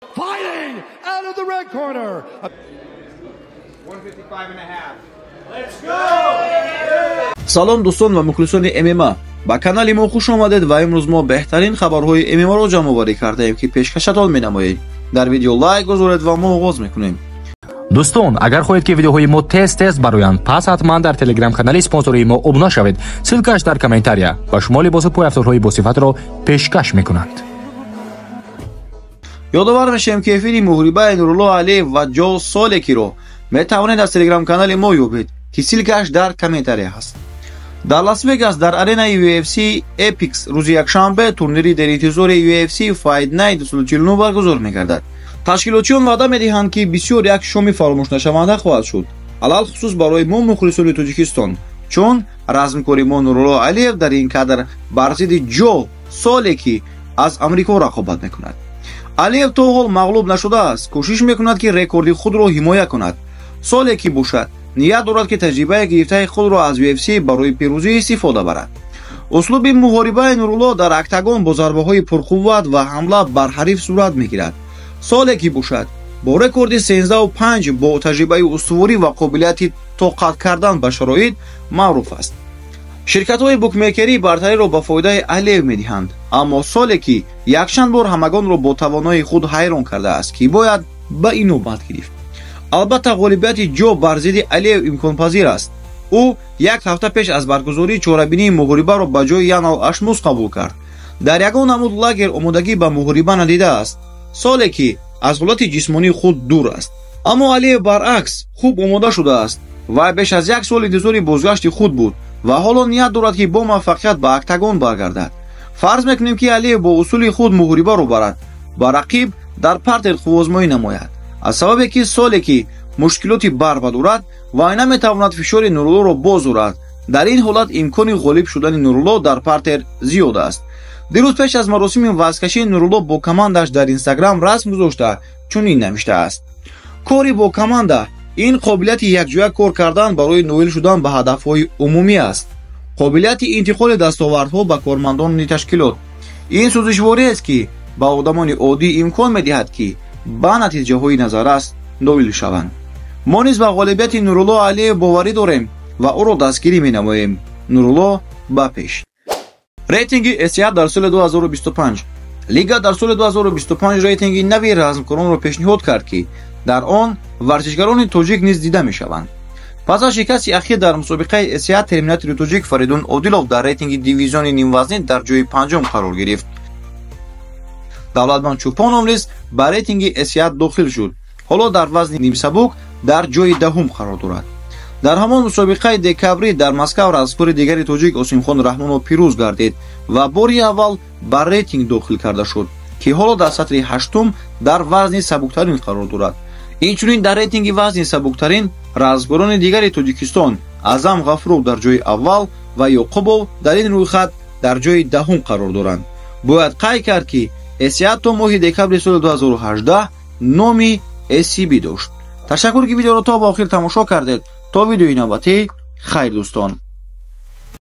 Fighting out of the red corner. 155 and a half. Салом, дӯстон ва мухлисони ММА, ба канали мо хуш омадед ва имрӯз мо беҳтарин хабарҳои ММАро ҷамъоварӣ кардаем, ки пешкашатон менамоем. Дар видео лайк гузоред ва мо оғоз мекунем. Дӯстон, агар хоҳед, ки видеоҳои мо тез тез бароянд, пас ҳатман дар телеграм-канали спонсории мо обуна шавед. Ссылкааш дар комментария. Ба шумо либосу пойафзорҳои босифатро пешкаш мекунанд. Ёдовар мешавем, ки эфири муҳорибаи Нурулло Алиев ва Ҷо Солекиро метавонед аз телеграм-канали мо ёбед, ки ссылкааш дар комментария ҳаст. Дар Лас-Вегас, дар аренаи UFC Apex, рӯзи якшанбе турнири деринтизори UFC Fight Night 249 баргузор мегардад. Ташкилотчиён ваъда медиҳанд, ки бисёр як шоми фаромӯшнашаванда хоҳад шуд, алалхусус барои мо, мухлисони Тоҷикистон, чун размкори мо Нурулло Алиев дар ин кадр бар зидди Ҷо Солеки аз Амрико рақобат мекунад. Алиев то ҳол мағлуб нашудааст, кӯшиш мекунад, ки рекорди худро ҳимоя кунад. Солеки бошад, ният дорад, ки таҷрибаи гирифтаи худро аз UFC барои пирӯзӣ истифода барад. Услуби муҳорибаи Нурулло дар октагон бо зарбаҳои пурқувват ва ҳамла бар ҳариф сурат мегирад. Солеки бошад, бо рекорди 13-5 бо таҷрибаи устуворӣ ва қобилияти тоқат кардан ба шароит маъруф аст. Ширкатҳои букмекерӣ бартариро ба фоидаи Алиев медиҳанд, аммо Солеки якчанд бор ҳамагонро бо тавоноии худ ҳайрон кардааст, ки бояд ба инобат гирифт. Албатта, ғолибияти Ҷо бар зидди Алиев имконпазир аст. Ӯ як ҳафта пеш аз баргузории чорабинии муҳорибаро ба ҷои Янал Ашмус қабул кард. Дар ягон намуд лагер омодагӣ ба муҳориба надидааст. Солеки аз ҳолати ҷисмонии худ дур аст, аммо Алиев баръакс хуб омода шудааст. Вай беш аз як сол интизори бозгашти худ буд ва ҳоло ният дорад, ки бо муваффақият ба октагон баргардад. Фарз мекунем, ки Алиев бо усули худ муҳорибаро барад, ба рақиб дар партер қуввозмоӣ намояд. Аз сабабе ки Солеки мушкилоти барба дорад, вай наметавонад фишори Нуруллоро боз дорад. Дар ин ҳолат имкони ғолиб шудани Нурулло дар партер зиёд аст. Дирӯз пеш аз маросими вазнкашии Нурулло бо командааш дар Инстаграм расм гузошта, чунин навиштааст: «Кори бо команда ин қобилияти якҷоя кор кардан барои ноил шудан ба ҳадафҳои умумӣ аст, қобилияти интиқоли дастовардҳо ба кормандони ташкилот. Ин сӯзишвориест, ки ба одамони оддӣ имкон медиҳад, ки ба натиҷаҳои назаррас ноил шаванд. Мо низ ба ғолибияти Нурулло Алиев боварӣ дорем ва ӯро дастгирӣ менамоем. Нурулло, ба пеш!» Рейтинги ACA дар соли 2025. Лига дар соли 2025 рейтинги нави размкоронро пешниҳод кард, ки дар он варзишгарони тоҷик низ дида мешаванд. Пас аз шикасти ахир дар мусобиқаи ACA, терминатори тоҷик Фаридун Одилов дар рейтинги дивизиони нимвазнӣ дар ҷои панҷум қарор гирифт. Давлатманд Чӯпонов низ ба рейтинги ACA дохил шуд, ҳоло дар вазни нимсабук дар ҷои 10-ум қарор дорад. Дар ҳамон мусобиқаи декабрӣ дар Москав размкори дигари тоҷик Осимхон Раҳмонов пирӯз гардид ва бори аввал ба рейтинг дохил карда шуд, ки ҳоло дар сатри ҳаштум дар вазни сабуктарин қарор дорад. Инчунин дар рейтинги вазни сабуктарин размкорони дигари Тоҷикистон Аъзам Ғафуров дар ҷои аввал ва Ёқубов дар ин рӯйхат дар ҷои 10-ум қарор доранд. Бояд қайд кард, ки ACA то моҳи декабри соли 2018 номи ACB дошт. Ташаккур, ки видеоро то ба охир тамошо кардед. То видеои навбатӣ хайр, дӯстон.